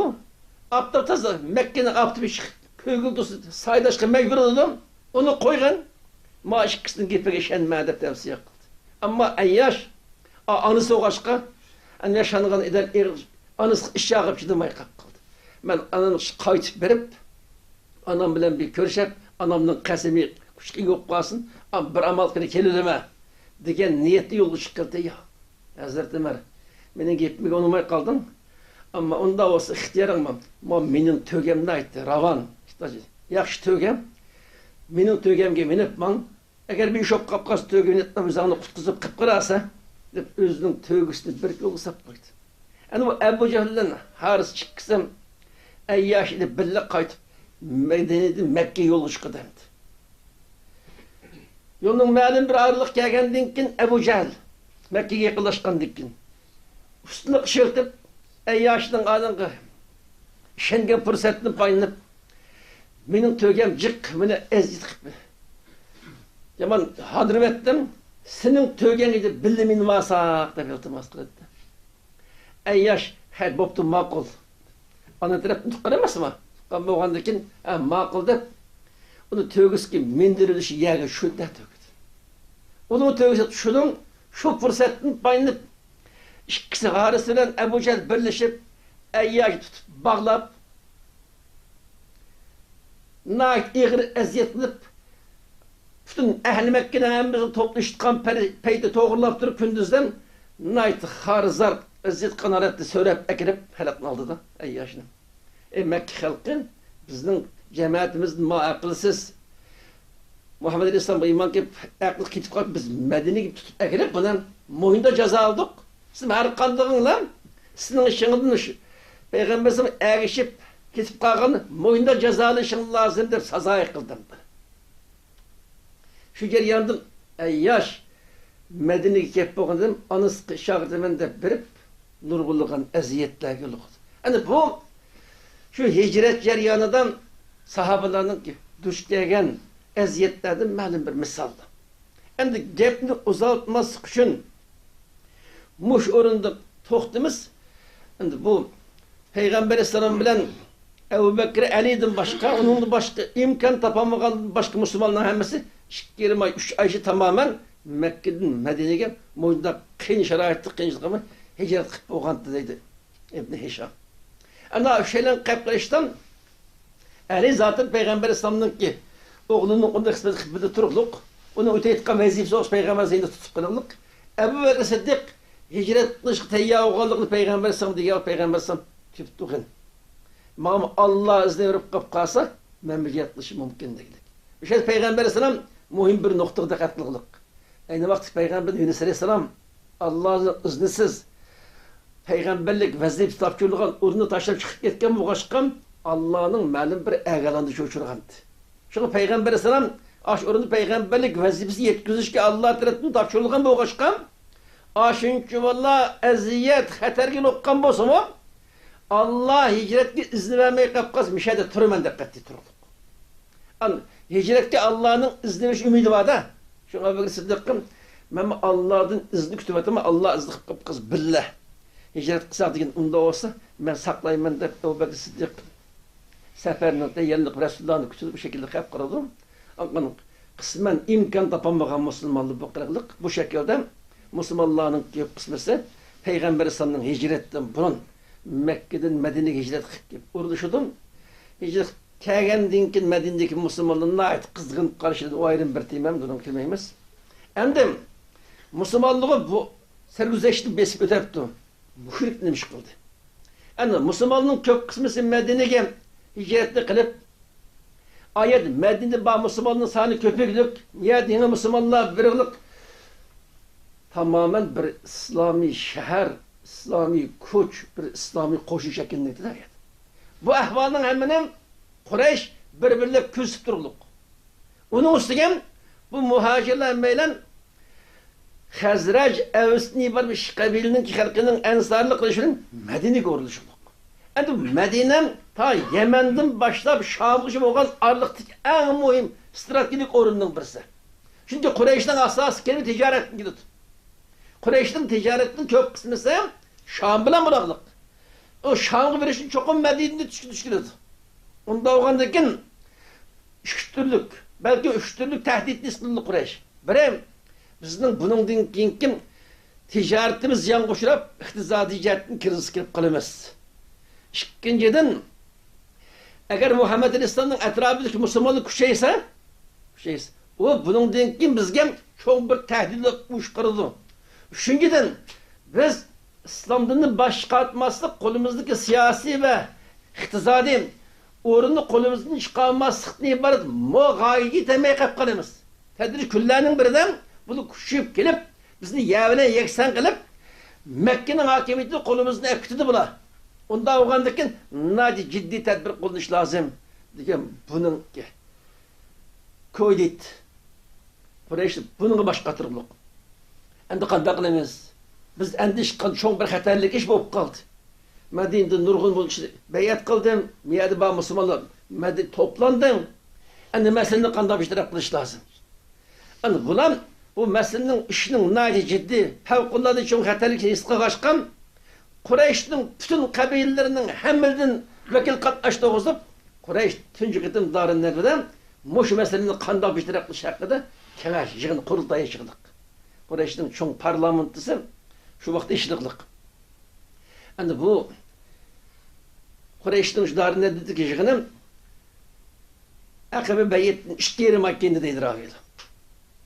ئاپتاپ تازا مەككىنىڭ ئاپتىپى چىقىپ، كۆگۈل تۇرسا سايلاشقا مەجبۇر بولىدۇ. ئۇنى قويغىن. ما ئىككىسىنىڭ گېپىگە ئىشەنمە دەپ تەۋسىيە قىلدى. ئەمما ئەيياش، ئا-، ئانىسى بولغاچقا، ئەنە ياشانغان ئىدەر ئېغىر، ئانىسىغا ئىچ ئاغرىپ چىدىماي قاپ قالدى. مەن ئانامغا قايتىپ بېرىپ، ئانام بىلەن بىر كۆرۈشۈپ، ئانامنىڭ قەسىمى كۈچكە يوق قالسۇن، ئا-، بىر ئامال قىلىپ كېلىۋېرىمەن دېگەن نىيەتتە يولغا چىقىپ كەتتى. يا، ھەزرىتى ئۆمەر، مېنىڭ گېپىمگە ئۇنىماي قالدىڭ. ئەمما ئۇنداق بولسا ئىختىيارىڭ بار. ما مېنىڭ تۆگەمنى ئېيتتى، راۋان. ياخشى تۆگەم. مېنىڭ تۆگەمگە مىنىپ ماڭ. ئەگەر بىر ئىش بولۇپ قاپ قالسا، تۆگىنى ئۆزۈڭنى قۇتقۇزۇپ قېلىپ قالارسەن، دەپ ئۆزىنىڭ تۆگىسىنى بىر يولغا ساپ قويدى. ئەنە بۇ ئەبۇ جەھىل بىلەن ھارىس ئىككىسى ئەيياش ئىلى بىللە قايتىپ، مەدىنىدىن مەككە يولغا چىقىدۇ ئەمدى. يولنىڭ مەلۇم بىر ئارىلىق كەلگەندىن كېيىن، ئەبۇ جەھىل مەككىگە يېقىنلاشقاندىن كېيىن، ئۈستىنى قىشىرتىپ، ئەيياشنىڭ ئالدىغا ئىشەنگەن پۇرسەتتىن پايدىلىنىپ، مېنىڭ تۆگەم جىق، مېنى ئەزىيەت قىلىپ، يامان ھاندۇرۇۋەتتىم. سېنىڭ تۆگەڭگە بىللە مىنىۋالساق دەپ ئىلتىماس قىلاتتى. ئەيياش، ھە، بوپتۇ، ماقۇل. ئانا تەرەپتىن تۇغقان ئەمەسمۇ؟ تۇغقان بولغاندىن كېيىن، ھە، ماقۇل دەپ، ئۇنى تۆگىسىگە مىندۈرۈۋېلىش يەرگە چۈشۈردى، تۆگىدى. ئۇنىڭ تۆگىسىگە چۈشۈردۈڭ، شۇ پۇرسەتتىن پايدىلىنىپ، ئىككىسى ھارىس بىلەن ئەبۇ جەھىل بىرلىشىپ، ئەيياشنى تۇتۇپ باغلاپ، ناھايىتى ئېغىر ئەزىيەت قىلىپ، پۈتۈن ئەھلى مەككىنىڭ ھەممىسىنى توپلىشىتقان پەي-، پەيتتە توغرىلاپ تۇرۇپ، كۈندۈزدىن ناھايىتى خار-زار، ئەزىيەت قىلغان ھالەتتە سۆرەپ ئەكىرىپ ھەلەك قىلدى-دە ئەيياشنى. ئەي مەككە خەلقى، بىزنىڭ جەمەتىمىزدىن ما ئەقىلسىز، مۇھەممەد ئەلەيھىسسالامغا ئىمان كېلىپ، ئەقلى كېتىپ قالىپ، بىز مەدىنىگە تۇتۇپ ئەكىرىپ، بۇنى مۇھىمدا جازالىدۇق. سىز ھەر قاندىقىڭلار، سىزنىڭ ئىشىڭىزدىن شۇ پەيغەمبىرىمىز ئەگىشىپ كېتىپ قالغان، مۇھىمدا جازالىشىڭ لازىم دەپ سازايى قىلدىم. شۇ جەرياندىن ئەيياش مەدىنىگە كەپ بولغاندىن ئانىسىغا ئىشارىتىمەن دەپ بېرىپ، نۇرغۇنلىغان ئەزىيەتلەرگە يولۇقىدۇ. ئەنە بۇ شۇ ھىجرەت جەريانىدا ساھابىلارنىڭ دۇچ كەلگەن ئەزىيەتلەردىن مەلۇم بىر مىسالدۇر. ئەمدى گەپنى ئۇزارتماسلىق ئۈچۈن مۇشۇ ئورۇندا توختىمىز. ئەمدى بۇ پەيغەمبەر ئەلەيھىسسالام بىلەن ئەبۇ بەكرى، ئەلىدىن باشقا، ئۇنىڭدىن باشقا ئىمكان تاپالمىغاندىن باشقا مۇسۇلمانلارنىڭ ھەممىسى ئىككى يېرىم ئاي، ئۈچ ئاي ئىچىدە تامامەن مەككىدىن مەدىنىگە مۇنداق قىيىن شارائىتتا، قىيىنچىلىقتا ھىجرەت قىلىپ بولغانتى دەيدۇ ئىبنى ھىشام. ئەنە شۇ ئۈچەيلەن قەپ قىلىشتىن ئەلى زاتەن پەيغەمبەر ئەلەيھىسسالامنىڭكى ئوغلىنىڭ ئۇنداق خىزمەت قىلىپ بىلدە تۇرۇقلۇق، ئۇنىڭ ئۆتەيدىغان ۋەزىپىسى بولغاچ پەيغەمبەر ئەلەيھىسسالامنى تۇتۇپ قېلىقلىق. ئەبۇ بەكرى سىددىق ھىجرەت قىلىشقا تەييار بولغانلىقىنى پەيغەمبەر ئەلەيھىسسالام دېگەن، پەيغەمبەر ئەلەيھىسسالام تۈپتۇغىن. ماڭا ئاللا ئىزنى بېرىپ قاپ قالسا، مەنمۇ ھىجرەت قىلىشىم مۇمكىن دېگىلىك. ئۆشە پەيغەمبەر ئەلەيھىسسالام مۇھىم بىر نۇقتىغا دىققەت قىلغۇلۇق. ئەينى ۋاقىتتا پەيغەمبەر يۇنۇس ئەلەيھىسسالام ئاللانىڭ ئىزنىسىز پەيغەمبەرلىك ۋەزىپىسى تاپشۇرۇلغان ئورنىنى تاشلاپ چىقىپ كەتكەن بولغاچقا، ئاللانىڭ مەلۇم بىر ئەگەلاندۇرۇشىغا ئۇچرىغانىدى. شۇڭا پەيغەمبەر ئەلەيھىسسالام ئاشۇ ئورنىدا پەيغەمبەرلىك ۋەزىپىسىنى يەتكۈزۈشكە ئاللا تەرەپتىن تاپشۇرۇلغان بولغاچقا، ئاشۇنچە باللا ئەزىيەت، خەتەرگە يولۇققان بولسىمۇ، ئاللا ھىجرەتكە ئىزنى بەرمەي قاپ قالسا، مۇشۇ يەردە تۇرىمەن دەپ قەتئىي تۇرۇقلۇق. ئان-، ھىجرەتكە ئاللانىڭ ئىزنى بېرىش ئۈمىدى بار-دە. شۇڭا ئەبۇ بەكرى سىددىققا، مەنمۇ ئاللادىن ئىزنى كۈتۈۋاتىمەن، ئاللا ئىزنى قىلىپ قاپقىز بىللە ھىجرەت قىلساق دېگەن، ئۇنداق بولسا مەن ساقلايمەن دەپ، ئەبۇ بەكرى سىددىق سەپەرنىڭ تەييارلىقى رەسۇلۇللانى كۈتۈپ بۇ شەكىلدە قىلىپ قالىدۇ. ئاندىن قىسمەن ئىمكان تاپالمىغان مۇسۇلمانلار بۇ قىلىقلىق، بۇ شەكىلدە مۇسۇلمانلارنىڭ كۆپ قىسمىسى پەيغەمبەر ئەلەيھىسسالامنىڭ ھىجرەتتىن بۇرۇن مەككىدىن مەدىنىگە ھىجرەت قىلىپ كېلىپ ئورۇنلىشىدۇ. ھىجرەت كەلگەندىن كېيىن مەدىنىدىكى مۇسۇلمانلار ناھايىتى قىزغىن قارشىلىدى. ئۇ ئايرىم بىر تېما، بۇنىڭغا كىرمەيمىز. ئەمدى مۇسۇلمانلىقى بۇ سەرگۈزەشتنى بېسىپ ئۆتەپتۇ. مۇشرىك نېمە ئىش قىلدى؟ ئەنە مۇسۇلماننىڭ كۆپ قىسمىسى مەدىنىگە ھىجرەتنى قىلىپ، ئايەت مەدىنىدە بار مۇسۇلماننىڭ سانى كۆپۈكلۈك، يەردە يېڭى مۇسۇلمانلار بىرلىق، تامامەن بىر ئىسلامىي شەھەر، ئىسلامىي كوچ، بىر ئىسلامىي قوشۇن شەكىللىنىۋېتىدۇ ھەر يەردە. بۇ ئەھۋالنىڭ ھەممىنى قۇرەيش بىر-بىرلەپ كۆزىتىپ تۇرۇقلۇق. ئۇنىڭ ئۈستىگە بۇ مۇھاجىرلار ھەممەيلەن خەزرەج، ئەۋستىن ئىبارەت ئۈچ قەبىلىنىڭ خەلقىنىڭ ئەنسارلىق قىلىشى بىلەن مەدىنىگە ئورۇنلىشىدۇ. ئەمدى مەدىنە تا يەمەندىن باشلاپ شامغىچە بولغان ئارىلىقتىكى ئەڭ مۇھىم ستراتېگىك ئورۇننىڭ بىرسى. چۈنكى قۇرەيشنىڭ ئاساسىي كىرىمى تىجارەتتىن كېلىدۇ. قۇرەيشنىڭ تىجارەتنىڭ كۆپ قىسمىسى شام بىلەن باغلىق. ئۇ شامغا بېرىشتىن چوقۇم مەدىنىدىن تۇتۇش كېلىدۇ. ئۇنداق بولغاندىن كېيىن ئىككى تۈرلۈك، بەلكى ئۈچ تۈرلۈك تەھدىتنى ھېس قىلدى قۇرەيش. بىرى، بىزنىڭ بۇنىڭدىن كېيىنكى تىجارىتىمىز زىيانغا ئۇچراپ، ئىقتىسادىي جەھەتتىن كىرىزىسكە كىرىپ قالىمىز. ئىككىنچىدىن، ئەگەر مۇھەممەد ئەلەيھىسسالامنىڭ ئەتراپىدىكى مۇسۇلمانلار كۈچەيسە، كۈچەيسە، ئۇ بۇنىڭدىن كېيىن بىزگە چوڭ بىر تەھدىت بولۇپ ئۇيۇشۇپ قالىدۇ. ئۈچىنچىدىن، بىز ئىسلام دىنىنى باشقا تارتماسلىق، قولىمىزدىكى سىياسىي ۋە ئىقتىسادىي ئورۇننى قولىمىزدىن چىقارماسلىقتىن ئىبارەت مو غايىگە يېتەلمەي قېلىپ قالىمىز. تەدرىجىي كۈنلەرنىڭ بىرىدە بۇلار كۈچىيىپ كېلىپ، بىزنى يەر بىلەن يەكسان قىلىپ، مەككىنىڭ ھاكىمىيىتىنى قولىمىزدىن ئەپ كېتىدۇ بۇلار. ئۇنداق بولغاندىكىن ناھايىتى جىددىي تەدبىر قوللىنىش لازىم، دېگەن بۇنىڭ كويدىت. قۇرەيش بۇنىڭغا باش قاتۇرۇقلۇق. ئەمدى قانداق قىلىمىز؟ بىز ئەندىشە قىلغان چوڭ بىر خەتەرلىك ئىش بولۇپ قالدى. مەدىنىدە نۇرغۇن بولۇش بەيئەت قىلدىم. مۇ يەردە بار مۇسۇلمانلار مەدىنىدە توپلاندى. ئەمدى مەسىلىنى قانداق بىر تەرەپ قىلىش لازىم؟ ئەمدى بۇلار بۇ مەسىلىنىڭ، ئىشنىڭ ناھايىتى جىددىي، پەۋقۇلئاددە چوڭ خەتەرلىكىنى ھېس قىلغاچقا، قۇرەيشنىڭ پۈتۈن قەبىلىلىرىنىڭ ھەممىدىن ۋەكىل قاتناش تۇرغۇزۇپ، قۇرەيش تۇنجى قېتىم دارىن نەدۋىدە مۇشۇ مەسىلىنى قانداق بىر تەرەپ قىلىش ھەققىدە كېڭەش يىغىنى، قۇرۇلتاي يىغدۇق. قۇرەيشنىڭ چوڭ پارلامېنتىسى شۇ ۋاقىتتا ئىشلىقلىق. ئەمدى بۇ قۇرەيشنىڭ شۇ دارىن نەدۋىدىكى يىغىنى ئەقەبە بەيئەتتىن ئىككى يېرىم ئاي كېيىن دەيدۇ راۋىيلار.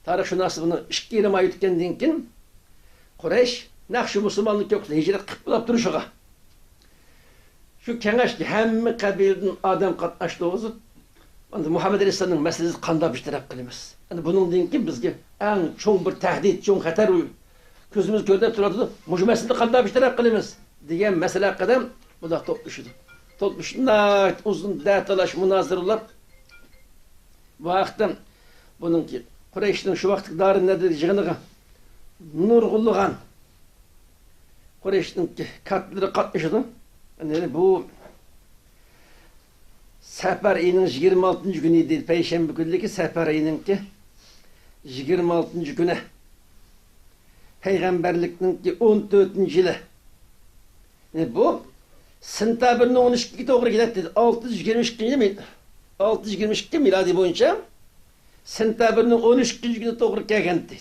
تارىخشۇناسلار بۇنى ئىككى يېرىم ئاي ئۆتكەندىن كېيىن، قۇرەيش نەق شۇ مۇسۇلمانلار كۆپ قىسمى ھىجرەت قىلىپ بولاپ تۇرۇشىغا، شۇ كېڭەشكە ھەممە قەبىلىدىن ئادەم قاتناشتۇرغۇزۇپ، ئەمدى مۇھەممەد ئەلەيھىسسالامنىڭ مەسىلىسىنى قانداق بىر تەرەپ قىلىمىز؟ ئەمدى بۇنىڭدىن كېيىن بىزگە ئەڭ چوڭ بىر تەھدىت، چوڭ خەتەر، كۆزىمىز كۆرۈپ تۇرۇۋاتىدۇ. مۇشۇ مەسىلىنى قانداق بىر تەرەپ قىلىمىز؟ دېگەن مەسىلە ھەققىدە بۇنداق توپلىشىدۇ. توپلىشىپ، ناھايىتى ئۇزۇن دەتالاش، مۇنازىرىلەپ، بۇ ھەقتە بۇنىڭكى قۇرەيشنىڭ شۇ ۋاقىتتىكى دارىن نەدۋە يىغىنىغا نۇرغۇنلىغان قۇرەيشنىڭ كاتتىلىرى قاتنىشىدۇ. يەنى بۇ سەپەر ئېيىنىڭ يىگىرمە ئالتىنچى كۈنى ئىدى، پەيشەنبە كۈنلۈكى سەپەر ئېيىنىڭكى يىگىرمە ئالتىنچى كۈنى. پەيغەمبەرلىكنىڭكى ئون تۆتىنچى يىلى. يەنى بۇ سېنتەبىرنىڭ ئون ئىككىگە توغرا كېلەتتى. ئالتە يۈز يىگىرمە ئىككىنچى يىل، ئالتە يۈز يىگىرمە ئىككى مىلادىي بويىچە سېنتەبىرنىڭ ئون ئىككىنچى كۈنى توغرا كەلگەنتى.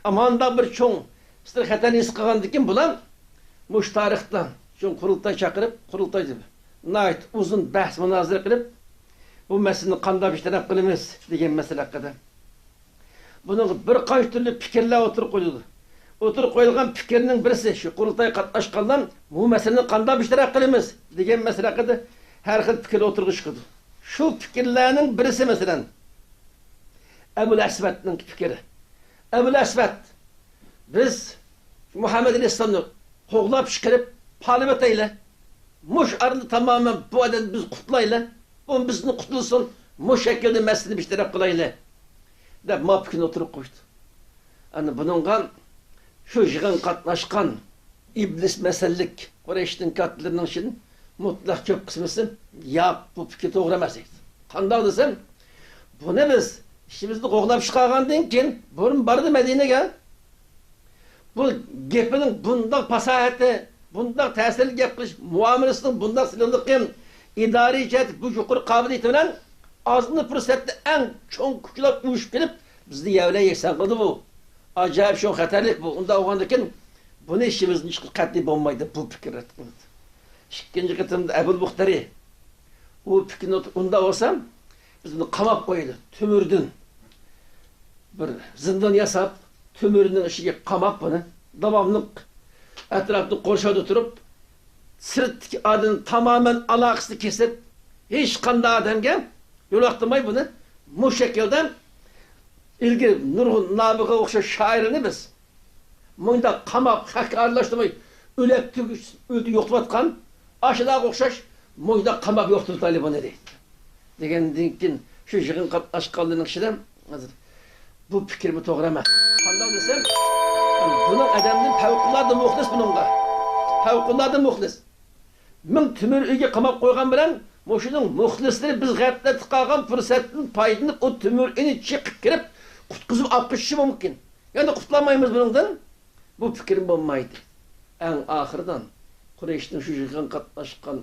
ئەمما ئانداق بىر چوڭ ستر خەتەرنى ھېس قىلغاندىن كېيىن بۇلار مۇشۇ تارىختا چوڭ قۇرۇلتاي چاقىرىپ، قۇرۇلتايدا ناھايىتى ئۇزۇن بەھس مۇنازىرە قىلىپ، بۇ مەسىلىنى قانداق بىر تەرەپ قىلىمىز دېگەن مەسىلە ھەققىدە. بۇنىڭغا بىر قانچە تۈرلۈك پىكىرلەر ئوتتۇرىغا قويۇلىدۇ. ئوتتۇرىغا قويۇلغان پىكىرنىڭ بىرسى، شۇ قۇرۇلتايغا قاتناشقانلار بۇ مەسىلىنى قانداق بىر تەرەپ قىلىمىز دېگەن مەسىلە ھەققىدە ھەر خىل پىكىر ئوتتۇرىغا چىقىدۇ. شۇ پىكىرلەرنىڭ بىرسى، مەسىلەن، ئەبۇل ئەسۋەدنىڭ پىكرى. ئەبۇل ئەسۋەد، بىز مۇھەممەد ئەلەيھىسسالامنى قوغلاپ چىقىرىپ پالىۋېتەيلى. مۇشۇ ئارىنى تامامەن بۇ ئادەمدىن بىز قۇتۇلايلى. ئۇ بىزدىن قۇتۇلسۇن. مۇشۇ شەكىلدە مەسىلىنى بىر تەرەپ قىلايلى، دەپ ما پىكىرنى ئوتتۇرىغا قويدى. ئەنە بۇنىڭغا شۇ يىغىنغا قاتناشقان ئىبلىس مەسەللىك قۇرەيشنىڭ كاتتىلىرىنىڭ ئىچىدىن مۇتلەق كۆپ قىسمىسى، ياق، بۇ پىكىر توغرا ئەمەس، دەيدۇ. قانداق دېسەم، بۇنى بىز ئىچىمىزدە قوغلاپ چىقارغاندىن كېيىن، بۇرۇن باردى مەدىنىگە. بۇ گېپىنىڭ بۇنداق پاساھەتى، بۇنداق تەسىرلىك گەپ قىلىش مۇئامىلىسىنىڭ بۇنداق سىلىقلىقى، ئىدارىي جەھەتتە بۇ يۇقىرى قابىلىيىتى بىلەن ئازلا پۇرسەتتە ئەڭ چوڭ كۈچلەر ئۇيۇشۇپ كېلىپ، بىزنى يەۋلەي يەكسان قىلدى بۇ. ئاجايىپ چوڭ خەتەرلىك بۇ. ئۇنداق بولغاندىكىن بۇنى ئىچىمىزدىن چىقىرىش قەتئىي بولمايدۇ، بۇ پىكىر رەت قىلىندى. ئىككىنچى قېتىمدا ئەبۇل بۇختەرى ئۇ پىكىرنى ئۇنداق بولسا، بىزنى قاماپ قويىدۇ. تۆمۈردىن بىر زىندان ياساپ، تۆمۈرنىڭ ئىچىگە قاماپ بۇنى داۋاملىق ئەتراپنى قورشاۋدا تۇرۇپ، سىرتتىكى ئادەمنى تامامەن ئالاقىسىنى كېسىپ، ھېچقانداق ئادەمگە يولۇقتۇرماي بۇنى مۇشۇ شەكىلدە، ئىلگىرى نۇرغۇن نابىغا ئوخشاش شائىرنى بىز مۇنداق قاماپ، خەققە ئارىلاشتۇرماي، ئۆلۈپ تۈگۈش، ئۆلتۈرۈپ يوقىتىۋاتقان، ئاشۇلارغا ئوخشاش مۇنداق قاماپ يوقىتىۋېتەيلى بۇنى، دەيدۇ. دېگەندىن كېيىن، شۇ يىغىنغا قاتناشقانلارنىڭ ئىچىدە ھازىر بۇ پىكرىمۇ توغرا ئەمەس. قانداق دېسەم، بۇنىڭ ئادەمدىن پەۋقۇلئاددە مۇخلىس بۇنىڭغا. پەۋقۇلئاددە مۇخلىس. مىڭ تۆمۈر ئۆيگە قاماپ قويغان بىلەن مۇشۇنىڭ مۇخلىسلىرى بىز غەپلەتتە قالغان پۇرسەتتىن پايدىلىنىپ، ئۇ تۆمۈر ئۆينى چېقىپ كىرىپ، قۇتقۇزۇپ ئاپقىچىشى مۇمكىن. يەنى قۇتۇلالمايمىز بۇنىڭدىن. بۇ پىكرىم بولمايدۇ. ئەڭ ئاخىرىدا قۇرەيشنىڭ شۇ يىغىنغا قاتناشقان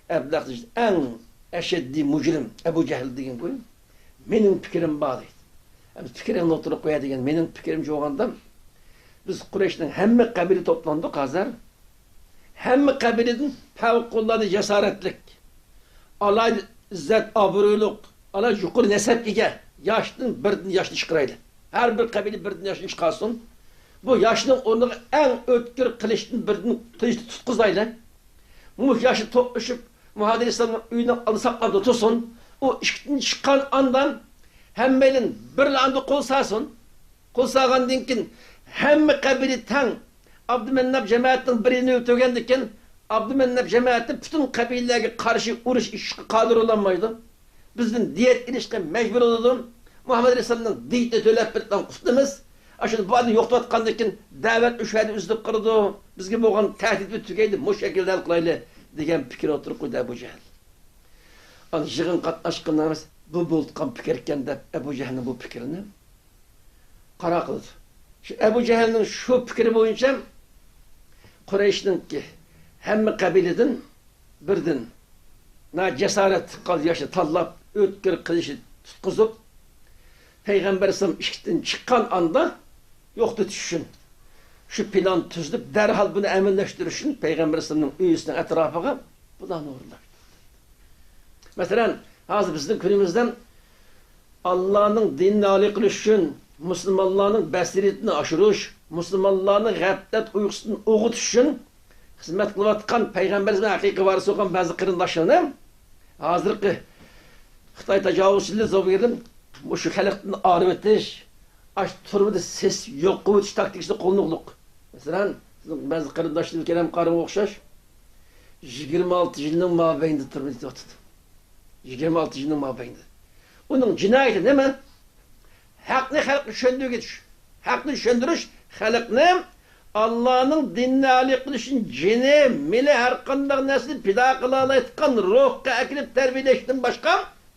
ئەبلەخ ئەڭ ئەشەددىي مۇجرىم ئەبۇ جەھىل دېگەن بۇ. مېنىڭ پىكرىم بار دەيدۇ. ئەمدى پىكرىڭنى ئوتتۇرىغا قويە دېگەن مېنىڭ پىكرىمچە بولغاندا، بىز قۇرەيشنىڭ ھەممە قەبىلە توپلاندۇق ھازىر. ھەممە قەبىلىدىن پەۋقۇلئاددە جاسارەتلىك، ئالاھىدە ئىززەت ئابرۇيلۇق، ئالاھىدە يۇقىرى نەسەبكە ئىگە ياشتىن بىردىن ياشنى چىقىرايلى. ھەر بىر قەبىلە بىردىن ياشنى چىقارسۇن. بۇ ياشنىڭ ئورنىغا ئەڭ ئۆتكۈر قىلىچتىن بىردىن قىلىچنى تۇتقۇزايلى. مۇشۇ ياشنى توپلىشىپ، مۇھاجىر ئىسلامنىڭ ئۆيىنىڭ ئالدىدا ساقلاپ تۇرسۇن. ئۇ ئىشىكتىن چىققان ئاندا ھەممەيلەن بىرلا ئاندا قول سالسۇن. قول سالغاندىن كېيىن ھەممە قەبىلە تەڭ ئابدۇمەنناپ جەمەتىنىڭ بىرىنى ئۆلتۈرگەندىن كېيىن، ئابدۇمەنناپ جەمەتى پۈتۈن قەبىلىلەرگە قارشى ئۇرۇش ئېچىشقا قادىر بولالمايدۇ. بىزدىن دىيەت ئېلىشقا مەجبۇر بولىدۇ. مۇھەممەد ئەلەيھىسسالامنىڭ دىيىتىنى تۆلەپ بېرىدىغان قۇتلىمىز. ئاشۇ بۇ ئادەم يوقىتىۋاتقاندىن كېيىن دەۋەت ئۇ شەھەردە ئۈزۈلۈپ قالىدۇ. بىزگە بولغان تەھدىتمۇ تۈگەيدۇ. مۇشۇ شەكىلدە ھەل قىلايلى دېگەن پىكىر ئوتتۇرىغا قويدى ئەبۇ جەھىل. ئانا يىغىن قاتناشقىنىڭ ئەمەس، بۇ بولۇۋاتقان پىكىر ئىكەن دەپ ئەبۇ جەھىلنىڭ بۇ پىكرىنى قارا قىلىدۇ. شۇ ئەبۇ جەھىلنىڭ شۇ پىكرى بويىچە قۇرەيشنىڭكى ھەممە قەبىلىدىن بىردىن ناھايىتى جاسارەتلىك قىز ياشنى تاللاپ، ئۆتكۈر قىلىچنى تۇتقۇزۇپ، پەيغەمبەر ئەلەيھىسسالام ئىشىكتىن چىققان ئاندا يوقىتىش ئۈچۈن شۇ پىلان تۈزۈلۈپ، دەرھال بۇنى ئەمەلىيلەشتۈرۈش ئۈچۈن پەيغەمبەر ئەلەيھىسسالامنىڭ ئۆيىسىنىڭ ئەتراپىغا بۇلارنى ئورۇنلاشتۇردى. مەسىلەن، ھازىر بىزنىڭ كۈنىمىزدە ئاللانىڭ دىنىنى ئالىي قىلىش ئۈچۈن، مۇسۇلمانلارنىڭ بەسىرىتىنى ئاشۇرۇش، مۇسۇلمانلارنى غەپلەت ئۇيقۇسىدىن ئويغىتىش ئۈچۈن خىزمەت قىلىۋاتقان پەيغەمبىرىمىزنىڭ ھەقىقىي ۋارىسى بولغان بەزى قېرىنداشلىرىنى ھازىرقى خىتاي تاجاۋۇزچىلىرى زوبىرىم مۇشۇ خەلقتىن ئايرىۋېتىش، ئاشۇ تۈرمىدە سېسىپ يوق قىلىۋېتىش تاكتىكىسىنى قوللىنىغۇلۇق. مەسىلەن، بىزنىڭ بەزى قېرىنداشلىرىمىز كېرەم قارىمغا ئوخشاش يىگىرمە ئالتە يىلنىڭ مابەينىدە تۈرمىدە يېتىۋاتىدۇ. يىگىرمە ئالتە يىلنىڭ مابەينىدە. ئۇنىڭ جىنايىتى نېمە؟ ھەقنى خەلققە چۈشەندۈرگۈچ. ھەقنى چۈشەندۈرۈش، خەلقنى ئاللانىڭ دىنىنى ئالىي قىلىش ئۈچۈن جېنى، مېلى، ھەر قانداق نەرسىنى پىدا قىلالايدىغان روھقا ئەكېلىپ تەربىيەلەشتىن باشقا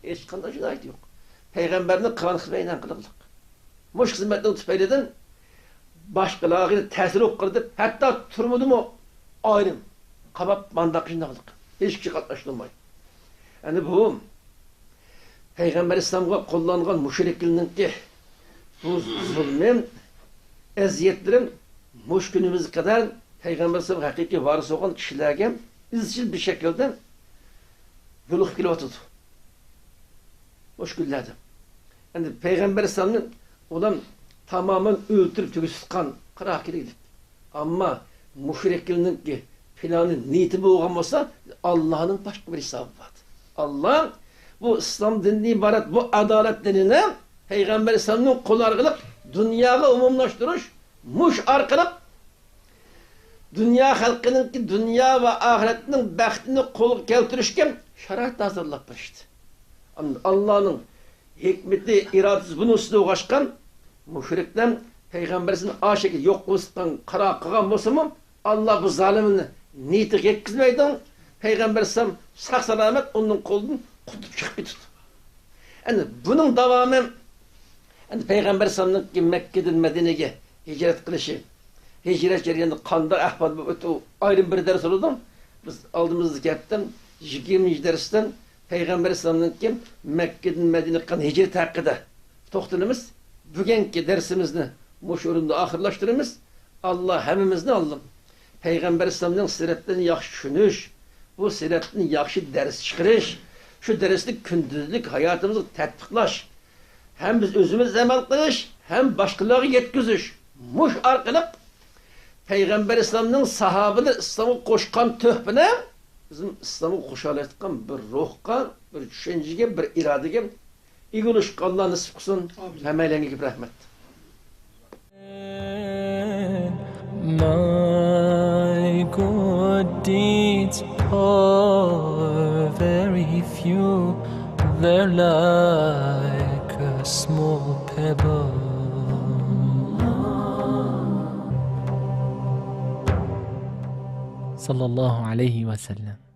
ھېچقانداق جىنايىتى يوق. پەيغەمبەرنى قىلغان خىزمەتنى قىلغۇلۇق. مۇشۇ خىزمەتنىڭ تۈپەيلىدىن باشقىلارغا تەسىر بولۇپ قالدى، ھەتتا تۈرمىدىمۇ ئايرىم قاماپ مانداق شۇنداقلىق ھېچ كىشى قاتناشتۇرماي. ئەنە بۇ پەيغەمبەر ئەلەيھىسسالامغا قوللانغان مۇشرىكلىرىنىڭكى بۇ زۇلمى، ئەزىيەتلىرى مۇشۇ كۈنىمىزگە قەدەر پەيغەمبەر ئەلەيھىسسالامغا ھەقىقىي ۋارىس بولغان كىشىلەرگە ئىزچىل بىر شەكىلدە يولۇقۇپ كېلىۋاتىدۇ. مۇشۇ كۈنلەردە. ئەمدى پەيغەمبەر ئەلەيھىسسالامنى ئۇلار تامامەن ئۆلتۈرۈپ تۈگىتىۋەتكەن قارا كېلىدۇ. ئەمما مۇشرىكلارنىڭكى پىلانى، نىيىتى بولغان بولسا، ئاللانىڭ باشقا بىر ھېسابى بار. ئاللا بۇ ئىسلام دىنىدىن ئىبارەت بۇ ئادالەت دىنىنى پەيغەمبەر ئەلەيھىسسالامنىڭ قولى ئارقىلىق دۇنياغا ئومۇملاشتۇرۇش، مۇشۇ ئارقىلىق دۇنيا خەلقىنىڭكى دۇنيا ۋە ئاخىرەتنىڭ بەختىنى قولغا كەلتۈرۈشكە شارائىت ھازىرلاپ بېرىشتى. ئاللانىڭ ھېكمىتى، ئىرادىسى بۇنىڭ ئۈستىدە بولغاچقا، مۇشرىكلار پەيغەمبەرسىنى ئاشەكىل يوق قىلىۋېتىدىغان قارار قىلغان بولسىمۇ، ئاللا بۇ زالىمنى نىيىتىگە يەتكۈزمەيدۇ. پەيغەمبەر ئەلەيھىسسالام ساق-سالامەت ئۇنىڭ قولىدىن قۇتۇلۇپ چىقىپ كېتىدۇ. ئەنە بۇنىڭ داۋامى، ئەنە پەيغەمبەر ئەلەيھىسسالامنىڭ مەككىدىن مەدىنىگە ھىجرەت قىلىشى، ھىجرەت جەريانىدا قانداق ئەھۋال بولۇپ ئۆتتى، ئۇ ئايرىم بىر دەرس بولىدۇ. بىز ئالدىمىزدىكى ھەپتە يىگىرمىنچى دەرستىن پەيغەمبەر ئەلەيھىسسالامنىڭكى مەككىدىن مەدىنىگە قىلغان ھىجرىتى ھەققىدە توختىلىمىز. بۈگۈنكى دەرسىمىزنى مۇشۇ ئورۇندا ئاخىرلاشتۇرىمىز. ئاللا ھەممىمىزنى، ئاللا پەيغەمبەر ئەلەيھىسسالامنىڭ سىرەتلىرىنى ياخشى چۈشىنىش، بۇ سىرەتتىن ياخشى دەرس چىقىرىش، شۇ دەرسنى كۈندىلىك ھاياتىمىزغا تەتبىقلاش، ھەم بىز ئۆزىمىز ئەمەل قىلىش، ھەم باشقىلارغا يەتكۈزۈش. مۇشۇ ئارقىلىق پەيغەمبەر ئەلەيھىسسالامنىڭ ساھابىلىرى ئىسلامغا قوشقان تۆھپىنى بىزمۇ ئىسلامغا قوشالايدىغان بىر روھقا، بىر چۈشەنچىگە، بىر ئىرادىگە ئىگە بولۇشقا ئاللا نېسىپ قىلسۇن. ئامىن. ھەممەيلەنگە كۆپ رەھمەت. My good deeds are very few, their life اسمه بابا. صلى الله عليه وسلم.